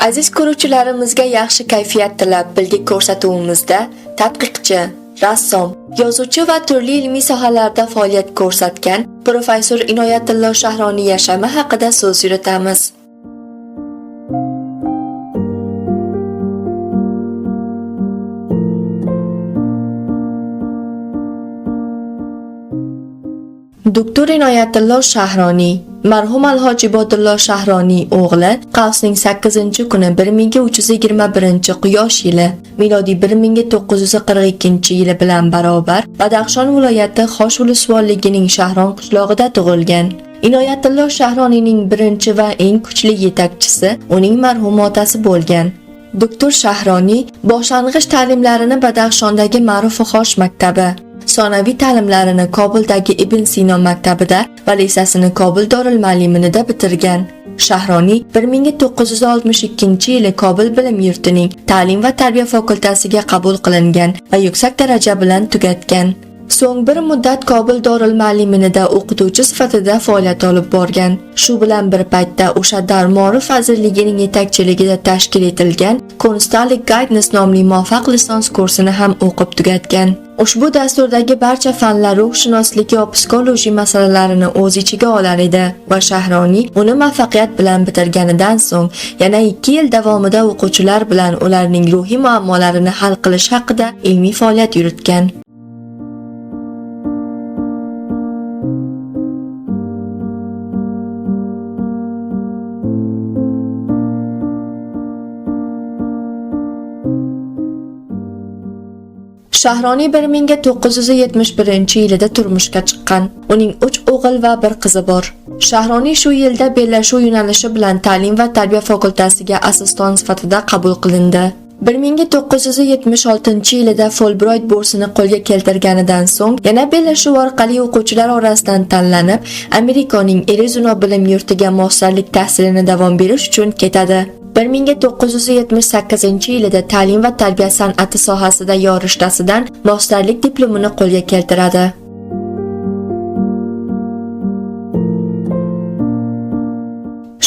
Aziz ko'ruvchilarimizga yaxshi kayfiyat tilab bilgi ko'rsatuvimizda tadqiqchi, rassom, yozuvchi va turli ilmiy sohalarda faoliyat ko'rsatgan professor Inoyatullo Shahroniy yashami haqida so'z yuritamiz. Doktor Inoyatullo Shahroniy marhum Alhoj Ibodullo Shahroniy o'g'li Qavsning 8-kuni 1321-quyosh yili milodiy 1942-yili bilan barobar Badaxshon viloyati Xosh ulusvolligining Shahron qishlog'ida tug'ilgan. Inoyatullo Shahroniyning birinchi va eng kuchli yetakchisi uning marhum otasi bo'lgan. Doktor Shahroniy boshlang'ich ta'limlarini Badaxshondagi ma'ruf Xosh maktabi, sonaviy ta'limlarini Kobuldagi Ibn Sino maktabida va lisasini Kobul dorilma'liminida bitirgan. Shahroniy 1962-yili Kobul bilim yurtining ta'lim va tarbiya fakultasiga qabul qilingan va yuksak daraja bilan tugatgan. So'ng bir muddat Kobul dorilma'liminida o'qituvchi sifatida faoliyat olib borgan. Shu bilan bir paytda o'sha dar Ma'ruf vazirligining yetakchiligida tashkil etilgan Constantly Guidance nomli muvaffaq lisons kursini ham o'qib tugatgan. Ushbu dasturdagi barcha fanlar ruhshunoslik va psixologiya masalalarini o'z ichiga olar edi va Shahroniy uni muvaffaqiyat bilan bitirganidan so'ng yana 2 yil davomida o'quvchilar bilan ularning ruhiy muammolarini hal qilish haqida ilmiy faoliyat yuritgan. Shahroniy 1971-yilida turmushga chiqqan. Uning 3 o'g'il va 1 qizi bor. Shahroniy shu yilda bellashuv yo'nalishi bilan ta'lim va tarbiya fakultasiga assistent sifatida qabul qilindi. 1976-yilida Fulbright bursini qo'lga keltirganidan so'ng yana bellashuv orqali o'quvchilar orasidan tanlanib, Amerikaning Arizona bilim yurtiga masterlik tahsilini davom berish uchun ketadi. 1978-yilida ta'lim va tarbiya san'ati sohasida yorishtasidan masterlik diplomini qo'lga keltiradi.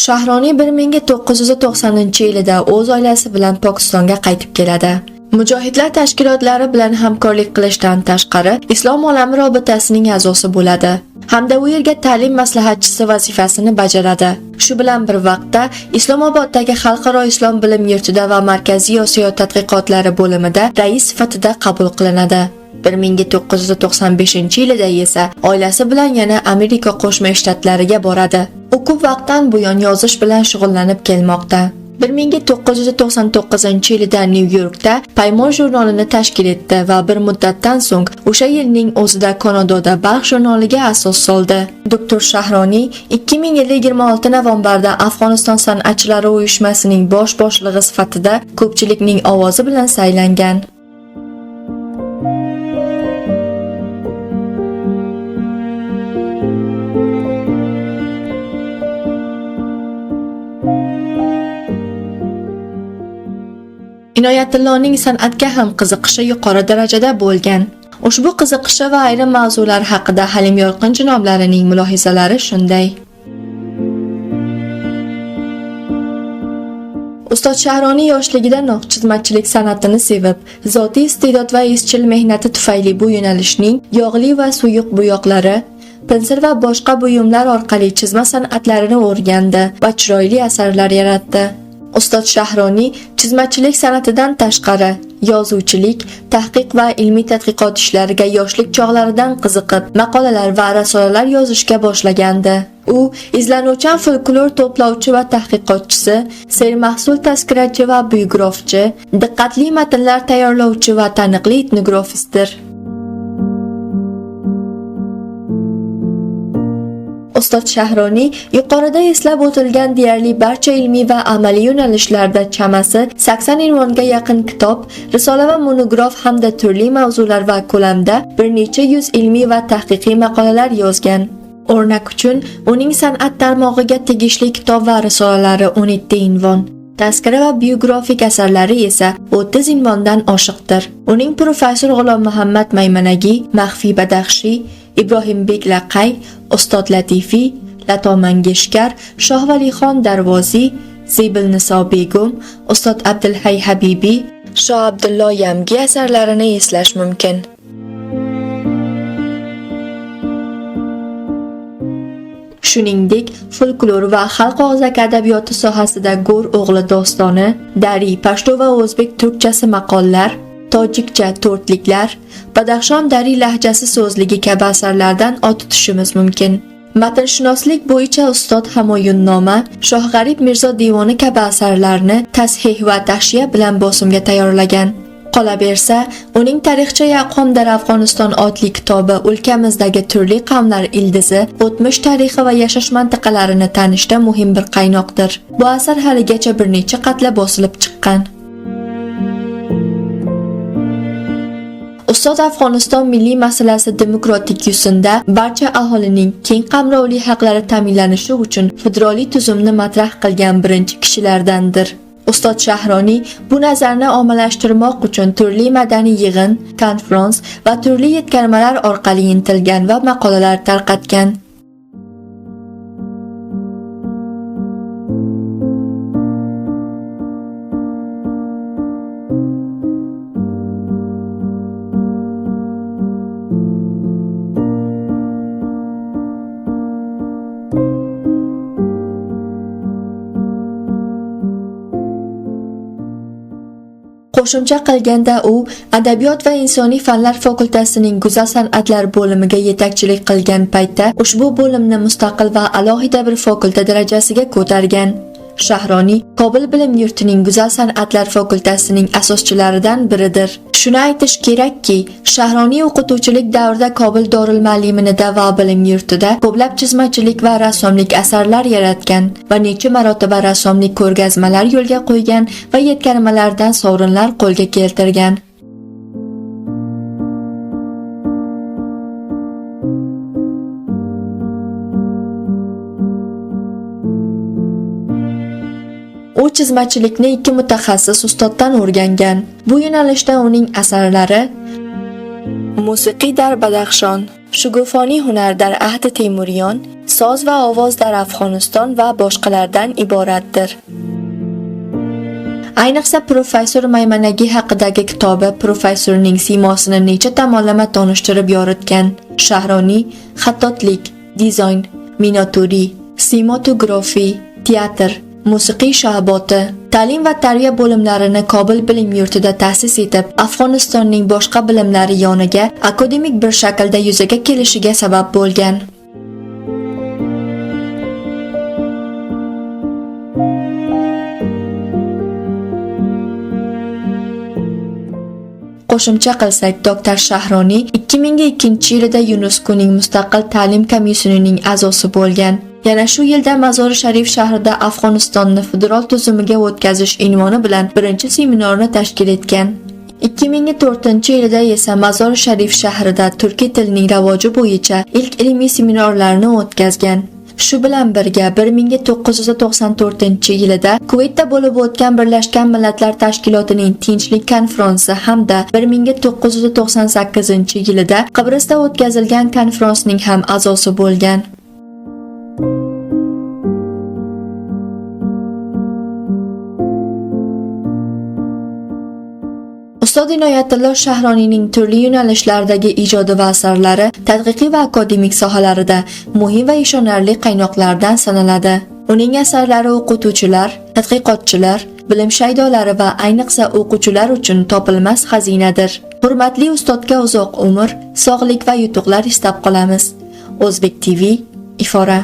Shahroniy 1990-yilida o'z oilasi bilan Pokistonga qaytib keladi. Mujohidlar tashkilotlari bilan hamkorlik qilishdan tashqari Islom olami robitasining a'zosi bo'ladi hamda u yerga ta'lim maslahatchisi vazifasini bajaradi. Shu bilan bir vaqtda Islomoboddagi Xalqaro Islom bilim yurtida va Markaziy Osiyo tadqiqotlari bo'limida rais sifatida qabul qilinadi. 1995-yilida esa oilasi bilan yana Amerika Qo'shma Shtatlariga boradi. U ko'p vaqtdan buyon yozish bilan shug'ullanib kelmoqda. 1999-yilida Nyu-Yorkda Paymon jurnalini tashkil etdi va bir muddatdan so'ng o'sha yilning o'zida Kanadada Balx jurnaliga asos soldi. Doktor Shahroniy 2026 novembrda Afg'oniston san'atchilari uyushmasining bosh boshlig'i sifatida ko'pchilikning ovozi bilan saylangan. Inoyatulloning san'atga ham qiziqishi yuqori darajada bo'lgan. Ushbu qiziqishi va ayrim mavzular haqida Halim Yorqin janoblarining mulohazalari shunday. Ustod Shahroniy yoshligidanoq chizmachilik san'atini sevib, zotiy iste'dod va izchil mehnati tufayli bu yo'nalishning yog'li va suyuq bo'yoqlari, pensil va boshqa buyumlar orqali chizma san'atlarini o'rgandi va chiroyli asarlar yaratdi. Ustod Shahroniy chizmachilik san'atidan tashqari yozuvchilik, tahqiq va ilmiy tadqiqot ishlariga yoshlik chog'laridan qiziqib, maqolalar va risolalar yozishga boshlagandi. U izlanuvchan folklor to'plovchi va tahqiqotchisi, sermahsul tazkirachi va biografchi, diqqatli matnlar tayyorlovchi va taniqli etnografistdir. Ustod Shahroniy yuqorida eslab o'tilgan deyarli barcha ilmiy va amaliy yo'nalishlarda chamasi 80 unvonga yaqin kitob, risola va monograf hamda turli mavzular va ko'lamda bir necha yuz ilmiy va tahqiqiy maqolalar yozgan. O'rnak uchun uning san'at tarmog'iga tegishli kitob va risolalari 17 unvon, tazkira va biografik asarlari esa 30 unvondan oshiqdir. Uning professor G'ulom Muhammad Maymanagi, Maxfiy Badaxshiy, Ibrohimbek Laqay, Ustod Latifiy, Lato Mangeshkar, Shohvalixon Darvoziy, Zebilniso Begum, Ustod Abdulhay Habibiy, Shoh Abdullo Yamgi asarlarini eslash mumkin. Shuningdek, folklor va xalq og'zaki adabiyoti sohasida Go'r o'g'li dostoni, dari, pashto va o'zbek turkchasi maqollar, tojikcha to'rtliklar, Badaxshon dari lahjasi so'zligi kabi asarlardan ot tutishimiz mumkin. Matnshunoslik bo'yicha Ustod Hamoyunnoma, Shohg'arib Mirzo devoni kabi asarlarni tashih va tahshiya bilan bosimga tayyorlagan. Qolabersa, uning Tarixcha aqvom dar Afg'oniston otli kitobi o'lkamizdagi turli qavmlar ildizi, o'tmish tarixi va yashash mintaqalarini tanishda muhim bir qaynoqdir. Bu asar haligacha bir necha qatla bosilib chiqqan. Ustod Afg'oniston milliy masalasi demokratik yo'sinda barcha aholining keng qamrovli haqlari ta'minlanishi uchun federalli tuzumni matrah qilgan birinchi kishilardandir. Ustod Shahroniy bu nazarni ommalashtirmoq uchun turli madaniy yig'in, konferens va turli yetkarmalar orqali intilgan va maqolalar tarqatgan. Qo'shimcha qilganda, u Adabiyot va insoniy fanlar fakultasining go'zal san'atlar bo'limiga yetakchilik qilgan paytda ushbu bo'limni mustaqil va alohida bir fakulta darajasiga ko'targan. Shahroniy Kobul bilim yurtining go'zal san'atlar fakultasining asoschilaridan biridir. Shuni aytish kerakki, Shahroniy o'qituvchilik davrida Kobul dorilma'liminida va bilim yurtida ko'plab chizmachilik va rassomlik asarlar yaratgan va necha marotaba rassomlik ko'rgazmalar yo'lga qo'ygan va yetkarmalardan sovrinlar qo'lga keltirgan. U chizmachilikni ikki mutaxassis ustoddan o'rgangan. Bu yo'nalishda uning asarlari Musiqiy dar Badaxshon, Shugufoniy hunar dar ahdi Temuriyon, Soz va ovoz dar Afg'oniston va boshqalardan iboratdir. Ayniqsa professor Maymanagi haqidagi kitobi professorning siymosini necha tomonlama tanishtirib yoritgan. Shahroniy xattotlik, dizayn, minaturiy, simatografiya, teatr, musiqiy sho'boti, ta'lim va tarbiya bo'limlarini Kobul bilim yurtida ta'sis etib, Afg'onistonning boshqa bilimlari yoniga akademik bir shaklda yuzaga kelishiga sabab bo'lgan. Qo'shimcha qilsak, doktor Shahroniy 2002-yilida YUNESKOning mustaqil ta'lim komissiyasining a'zosi bo'lgan. Yana shu yilda Mazori Sharif shahrida Afg'onistonni federal tuzumiga o'tkazish unvoni bilan birinchi seminarni tashkil etgan. 2004-yilda esa Mazori Sharif shahrida turkiy tilning rivoji bo'yicha ilk ilmiy seminarlarni o'tkazgan. Shu bilan birga 1994-yilida Kuvaytda bo'lib o'tgan Birlashgan Millatlar Tashkilotining Tinchlik konferensi hamda 1998-yilida Qibrisda o'tkazilgan konferensning ham a'zosi bo'lgan. Ustod Inoyatullo Shahroniyning turli yo'nalishlardagi ijodi va asarlari tadqiqiy va akademik sohalarida muhim va ishonarli qaynoqlardan sanaladi. Uning asarlari o'qituvchilar, tadqiqotchilar, bilim shaydolari va ayniqsa o'quvchilar uchun topilmas xazinadir. Hurmatli ustodga uzoq umr, sog'lik va yutuqlar istab qolamiz. O'zbek TV, Ifora.